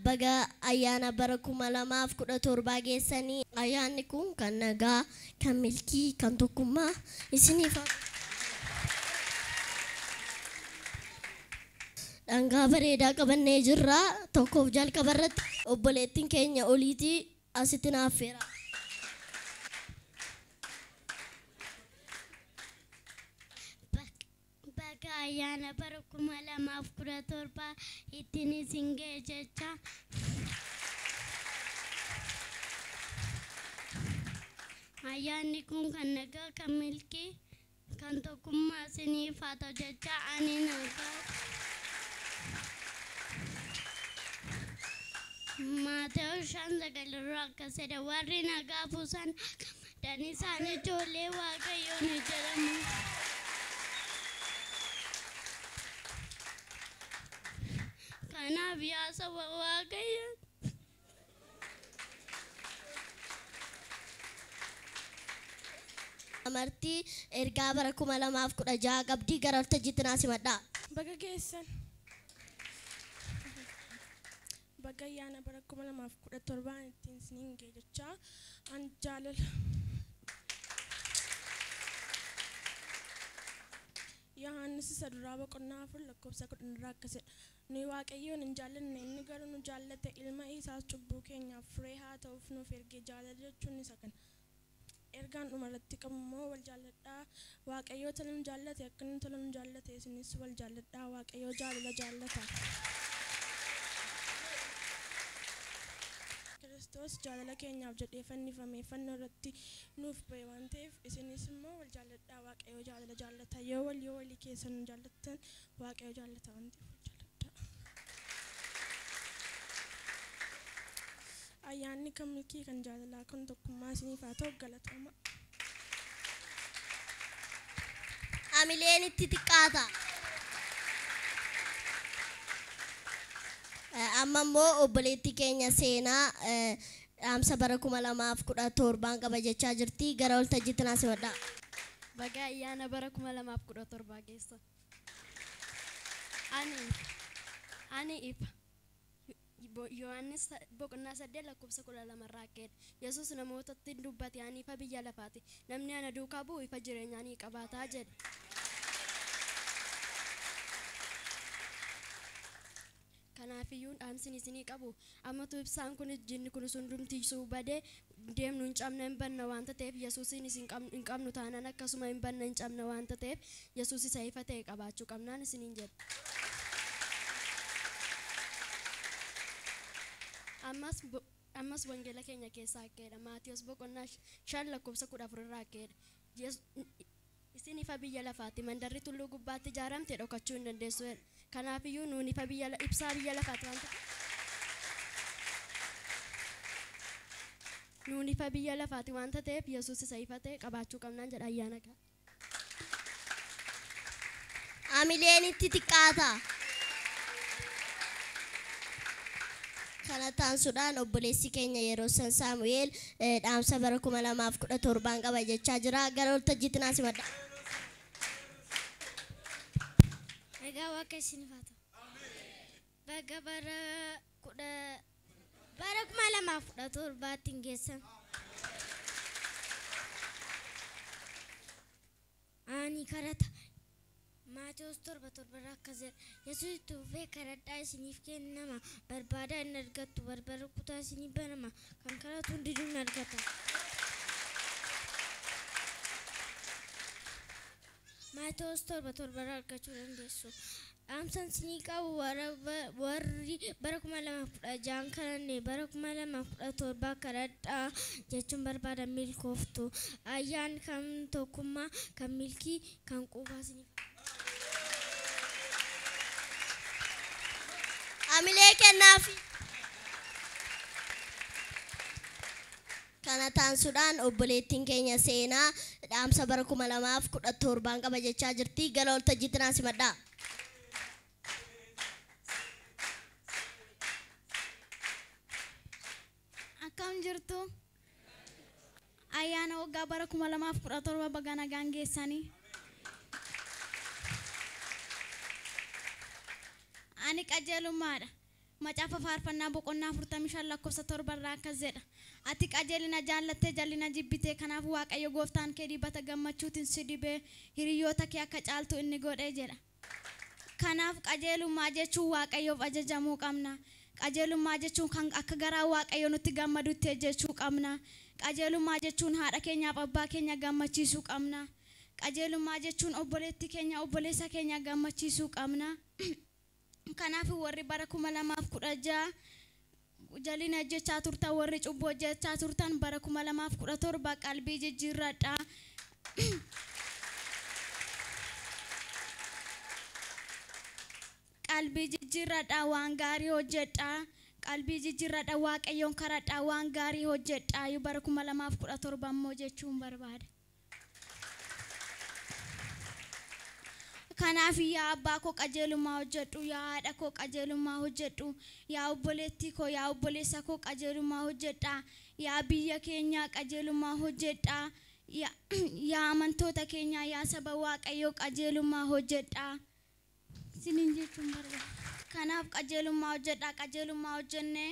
Baga ayyaana bara 2017 geessanii ayyaanni kun kan nagaa, kan milkii, kan tokkummaa isiniif haa ta'u. Dhangaa bareedaa qabannee jirra. Tokkoof jalqaba irratti obboleettiin keenya oliitii asitti naaf affeera. Baga ayyaana bara 2017 ittiin isin ga'e jecha ayyaanni kun kan nagaa, kan milkii, kan tokkummaa isiniif haa ta'u jecha ani nagaa. Maatewos 5:9 irraa akkas jedha, warri nagaa buusan gammadan, isaan ijoollee Waaqayyoo ni jedhamu. Kanaaf yaa saba Waaqayyoo, Amartii ergaa bara 2016 qabdii gara waltajjiitti naa simadhaa. Baga geessan. Baga ayyaana bara 2017 ittiin isiniin ga'e jechaa an jaalala. Yohaannis isa duraa boqonnaa 4 lakkoofsa 10 irraa akkas jedha. Nuyi Waaqayyoon hin jaallanne, inni garuu nu jaallate, ilma isaas cubbuu keenyaaf furee haa ta'uuf nuuf erge. Jaalala jechuun isa kana. Ergaan dhuma irratti qabu immoo wal jaalladhaa. Waaqayyoo tola nu jaallate, akka inni tola nu jaallate isinis wal jaalladhaa. Waaqayyoo jaalala jaallata. Kiristoos jaalala keenyaaf jedhee fannifamee fannoo irratti nuuf ba'e waan ta'eef isinis immoo wal jaalladhaa. Waaqayyoo jaalala jaallata. Yoo wal yoo walii keessan jaallattan Waaqayyoo jaallata waan ta'eef wal jaalladhaa. Ayyaanni kan milkii, kan jaalalaa, kan tokkummaa isiniif haa ta'u. Galatooma. Amileen itti xiqqaata. Amma immoo obboleettii keenya seenaa dhaamsa bara 2017 qaba jechaa jirti. Gara waltajjiitti naa simadhaa. Baga ayyaana bara 2017 geessa. Ani ifa. Yohaannis boqonnaa 8 lakkoofsa 12 irraa akka jedhe. Yesuus namootatti dubbate, ani ifa biyya lafaati. Namni ana duukaa bu'u ifa jireenyaa ni qabaataa jedhe. Kanaafiyyuu dhaamsin isinii qabu ammatu ibsaan kun jinni kun hundumtiisuu badee deemnu hin cabne, hin banna waanta ta'eef, Yesuusin isin hin qabnu taanaan akkasuma hin banna, hin cabne waanta ta'eef, Yesuus isa ifa ta'e qabaachuu qabnaan isiniin jedha. Ammas wangeela keenya keessaa akka jedha, Maatiyos boqonnaa 5 lakkoofsa 14 irraa akka jedha. Isin ifa biyya lafaati, mandarri tulluu gubbaatti ijaaramte dhokachuu hin dandeessu jedha. Kanaafiyyuu nuun ifa biyya ibsaa biyya lafaati waan ta'eef, nuun ifa biyya lafaati waanta ta'eef, Yesuus isa ifa ta'e qabaachuu qabnaan jedha. Ayyaana kana. Amileen itti xiqqaata. Kana taansuudhaan obboleessi keenya yeroo san Saamu'eel dhaamsa bara 2017 qaba jechaa jira. Gara waltajjiitti naa simadhaa. Nagaa Waaqa isiniif haa ta'u. Baga bara 2017tti hin geessan. Ani kadhata. Maatewos 7:7 irraa akkas jedha. Yesuus itti fufee, kadhadhaa isiniif kennama, barbaadaa hin argattu, balbala rukutaa isiniif banama, kan kadhatu hundinuu hin argata. Maatewos 7:7 irraa argachuu dandeessu. Dhaamsan isinii qabu, warri bara 2016 kadhanne bara 2017 kadhadhaa jechuun barbaada, milkooftu. Ayyaan kan tokkummaa, kan milkii, kan quufaa isiniif. Amilee kennaafi. Kana taansuudhaan obboleettiin keenya seenaa dhaamsa bara 2017 qaba jechaa jirti. Gara waltajjiitti naa simadhaa. Akkam jirtu? Ayyaana waggaa bara 2017 baga nagaan geessanii. Ani qajeelummaadha. Macaafa faarfannaa boqonnaa 45 lakkoofsa 7 irraa akkas jedha. Ati qajeelina jaallattee jal'ina jibbite, kanaaf Waaqayyo gooftaan kee dibata gammachuutiin si dibee hiriyoota kee akka caaltu inni godhee jedha. Kanaaf qajeelummaa jechuun Waaqayyoof ajajamuu qabna. Qajeelummaa jechuun kan akka garaa Waaqayyo nutti gammadutti hojjechuu qabna. Qajeelummaa jechuun haadha keenyaaf abbaa keenya gammachiisuu qabna. Qajeelummaa jechuun obboleettii keenya obboleessa keenya gammachiisuu qabna. Kanaaf warri bara 2016 jalina hojjechaa turtan, warri cubbuu hojjechaa turtan bara 2017 qalbii jijjiirradhaa. Qalbii jijjiirradhaa, waan gaarii hojjedhaa. Qalbii jijjiirradhaa, Waaqayyoon karadhaa, waan gaarii hojjedhaa. Bara 2017 immoo jechuun barbaada. Kanaaf yaa abbaa koo qajeelummaa hojjedhu, yaa haadha koo qajeelummaa hojjedhu, yaa obboleettii koo, yaa obboleessa koo qajeelummaa hojjedhaa, yaa biyya keenyaa qajeelummaa hojjedhaa, yaa amantoota keenyaa, yaa saba Waaqayyoo qajeelummaa hojjedhaa. Isiniin jechuun barbaada. Kanaaf qajeelummaa hojjedhaa, qajeelummaa hojjennee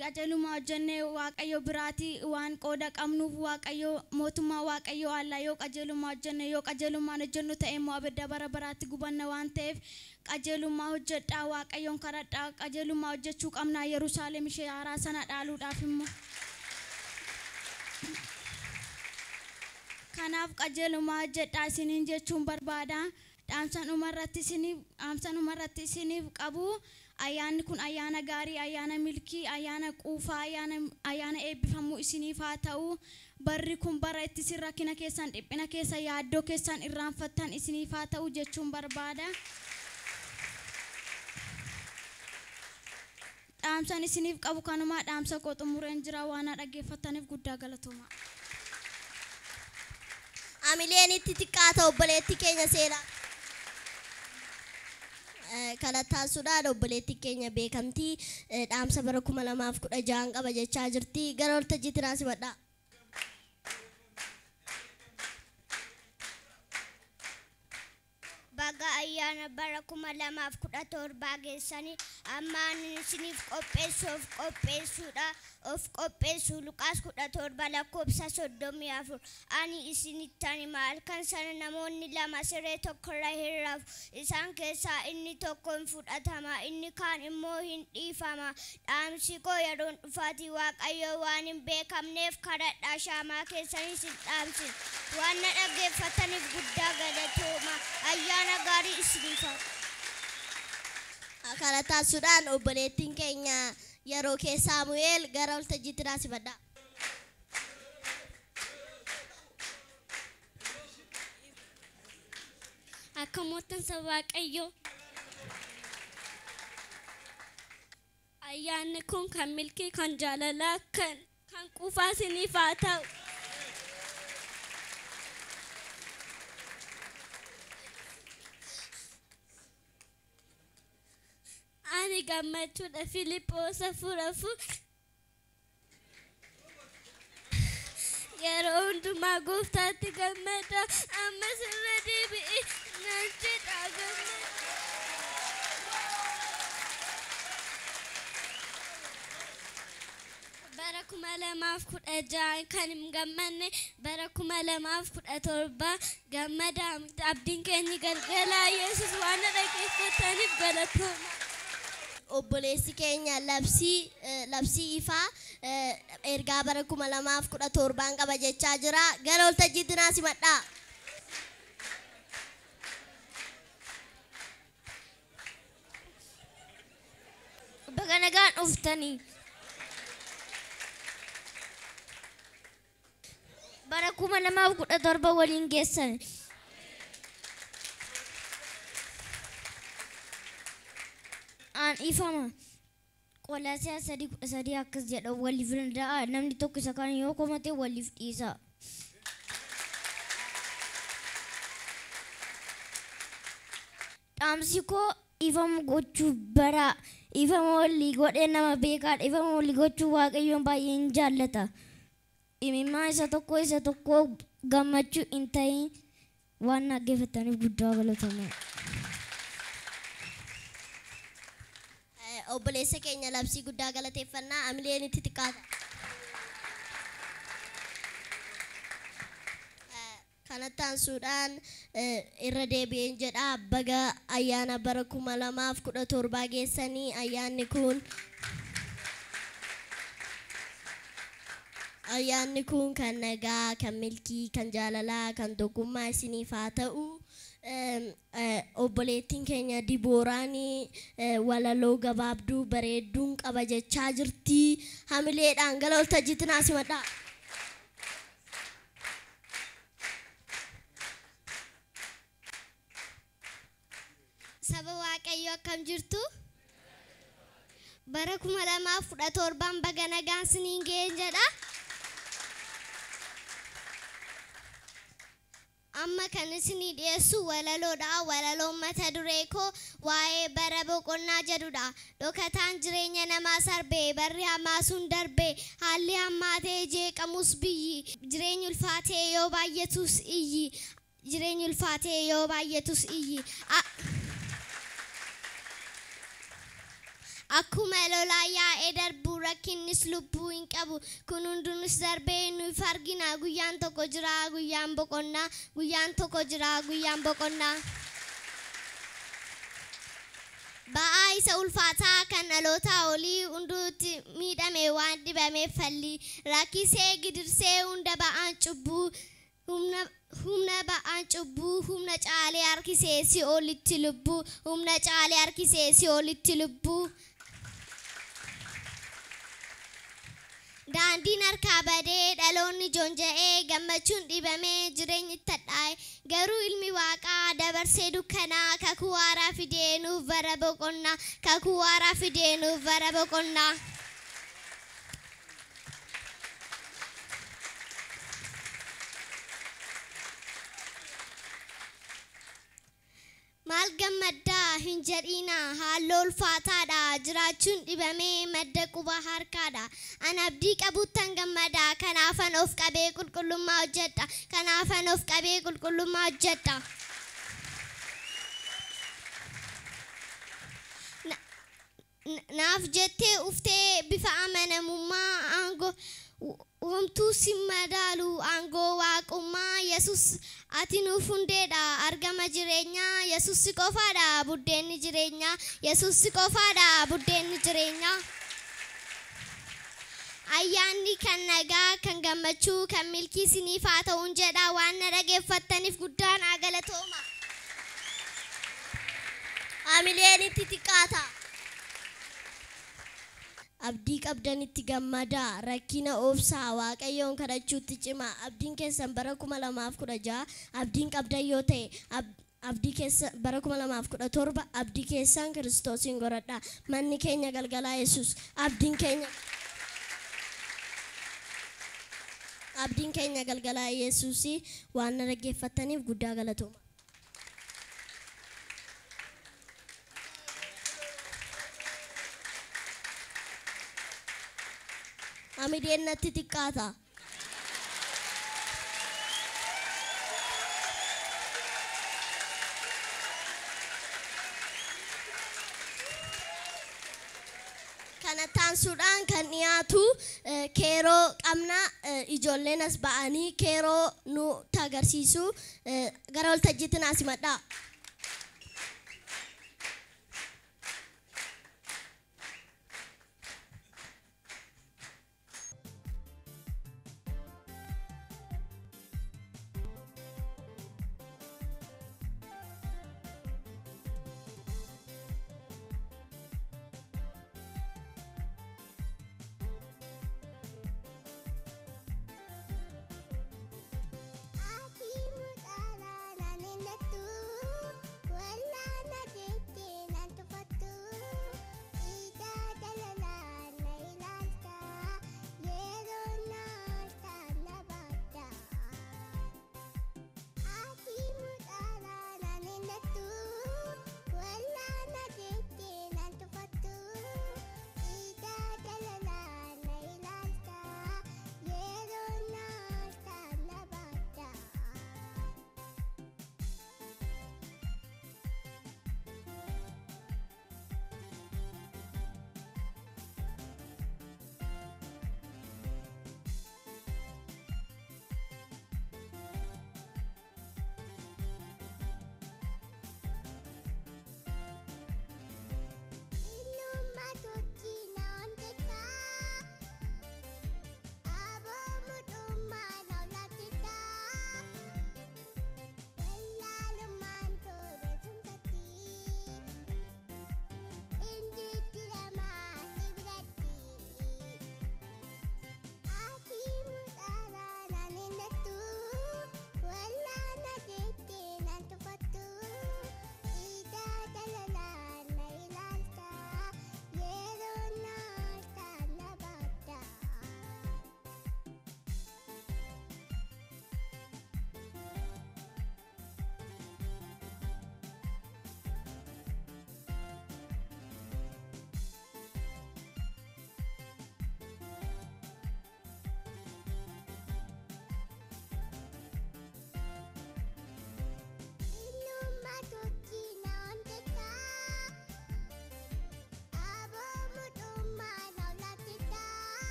qajeelummaa hojjennee Waaqayyo biraatii waan qooda qabnuuf Waaqayyo mootummaa Waaqayyo alla yoo qajeelummaa hojjenne, yoo qajeelummaan hojjennu ta'e immoo abidda bara baraatti gubanna waan ta'eef qajeelummaa hojjedhaa, Waaqayyoon kadhadhaa, qajeelummaa hojjechuu qabna Yerusaalem ishee haaraa sana dhaaluudhaaf immoo. Kanaaf qajeelummaa hojjedhaa isiniin jechuun barbaada. Dhaamsan dhumarratti isiniif qabu ayyaanni kun ayyaana gaarii, ayyaana milkii, ayyaana quufaa, ayyaana eebbifamuu isiniif haa ta'u. Barri kun bara itti isin rakkina keessan, dhiphina keessa, yaaddoo keessan irraanfattan isiniif haa ta'u jechuun barbaada. Dhaamsan isiniif qabu kanumaa. Dhaamsa koo xumureen jira. Waan na dhaggeeffattaniif guddaa galatooma. Amileen itti xiqqaata obboleettii keenya seenaa. Kalattaasuudhaan obboleettii keenya beekamtii dhaamsa bara 2016 qaba jechaa jirti. Gara waltajjiitti naa simadhaa. Baga ayyaana bara 2017 geessanii. Ammaan isiniif qopheessu of qopheessuudha. Of qopheessu Luqaas 17 lakkoofsa 34. Ani isinittan hima, halkan sana namoonni lama siree tokkorra hin rafu. Isaan keessaa inni tokko hin fudhatama, inni kaan immoo hin dhiifama. Dhaamsi koo yeroon dhufaatii Waaqayyoo waan hin beekamneef kadhadhaa, shaamaa keessanis hin dhaamsin. Waan na dhaggeeffataniif guddaa galatooma. Ayyaana gaarii isiniif haa ta'u. Kalattaasuudhaan obboleettiin keenya yeroo kee Saamu'eel gara waltajjiitti naa simadhaa. Akka moottansa Waaqayyoo. Ayyaanni kun kan milkii, kan jaalalaa, kan quufaa isiniif haa ta'u. Ani gammachuudha Filiiphoos 4:4. Yeroo hundumaa gooftaatti gammada, ammas irra deebi'ee nan jedha gammada. Bara 2016 kan hin gammanne bara 2017 gammada. Abdiin keenya galgalaa Yesus. Waan na dhaggeeffataniif galatooma. Obboleessi keenya labsii ifaa ergaa bara 2017 qaba jechaa jira. Gara waltajjiitti naa simadhaa. Baga nagaan dhuftanii. Bara 2017 waliin geessan. Aan ifama. Qolaasiyaa 3:13 akkas jedha, waliif danda'a, namni tokko isa kaan yoo komate waliif dhiisa. Dhaamsi koo ifama gochuu bara ifama walii godhee nama beekaadha. Ifama walii gochuu Waaqayyoon baay'ee hin jaallata. Imimmaan isa tokko isa tokko gammachuu hin ta'in. Waan dhaggeeffataniif guddaa galatooma. Obboleessa keenya labsii guddaa galateeffannaa amileen itti xiqqaata. Kanatti aansuudhaan irra deebi'een jedha baga ayyaana bara 2017 geessanii ayyaanni kun kan nagaa, kan milkii, kan jaalalaa, kan tokkummaa isiniif haa ta'u. Obboleettiin keenya Dibooraan walaloo gabaabduu bareedduun qaba jechaa jirti. Hamileedhaan gara waltajjiitti naa simadhaa. Saba Waaqayyoo akkam jirtu? Bara 2017 baga nagaan siniin ga'een jedha. Amma kan isinii dhiyeessu walaloodha. Walaloon mata duree koo waa'ee bara boqonnaa jedhudha. Dhokataan jireenya namaa sarbee, barri hamaa sun darbee, haalli hammaatee jeeqamus biyyi, jireenyi ulfaatee yoo baay'atus iyyi, jireenyi ulfaatee yoo baay'atus iyyi. Akkuma lolaa yaa'ee darbu rakkinnis lubbuu hin qabu. Kun hundinuus darbee nuuf argina. Guyyaan tokko jira guyyaan boqonnaa. Guyyaan tokko jira guyyaan boqonnaa. Ba'aa isa ulfaataa kan dhalootaa olii hunduutti miidhame waan dhibameef falli. Rakkisee gidirsee hunda ba'aan cubbuu. Humna ba'aan cubbuu humna caalee harkisee si'oolitti lubbuu. Humna caalee harkisee si'oolitti lubbuu. Daandiin harkaa badee dhaloonni joonja'ee gammachuun dhibamee jireenyi itti hadhaa'e garuu ilmi waaqaa dabarsee dukkanaa kakuu haaraa fidee nuuf bara boqonnaa kakuu haaraa fidee nuuf bara boqonnaa. Maal gammaddaa hin jedhiinaa halluu ulfaataadha jiraachuun dhibamee madda quba harkaadha. An abdii qabuttan gammada kanaafan of qabee qulqullummaa hojjedha kanaafan of qabee qulqullummaa hojjedha. Naaf jettee uftee bifa amanamummaa aangoo homtuu si madaalu aangoo waaqummaa Yesus ati nuuf hundeedha argama jireenyaa Yesus si qofaadha buddeenni jireenyaa Yesus si qofaadha buddeenni jireenyaa. Ayyaanni kan nagaa kan gammachuu kan milkii isiniif haa ta'uun jedha waan na dhageeffattaniif guddaan haa galatooma. Amileen itti xiqqaata. Abdii qabdanitti gammadaa, rakkina obsaa, Waaqayyoon kadhachuutti cimaa. Abdiin keessan bara 2016 abdiin qabdan yoo ta'e abdii keessa bara 2017 abdii keessan Kiristoosiin godhadhaa. Manni keenya galgalaa Yesuus. Abdiin keenya galgalaa Yesuusii waan na dhaggeeffattaniif guddaa galatooma. Amideen natti xiqqaata. Kana taansuudhaan kan dhiyaatu keeroo qabna ijoolleen as ba'anii keeroo nu agarsiisu gara waltajjiitti naa simadhaa.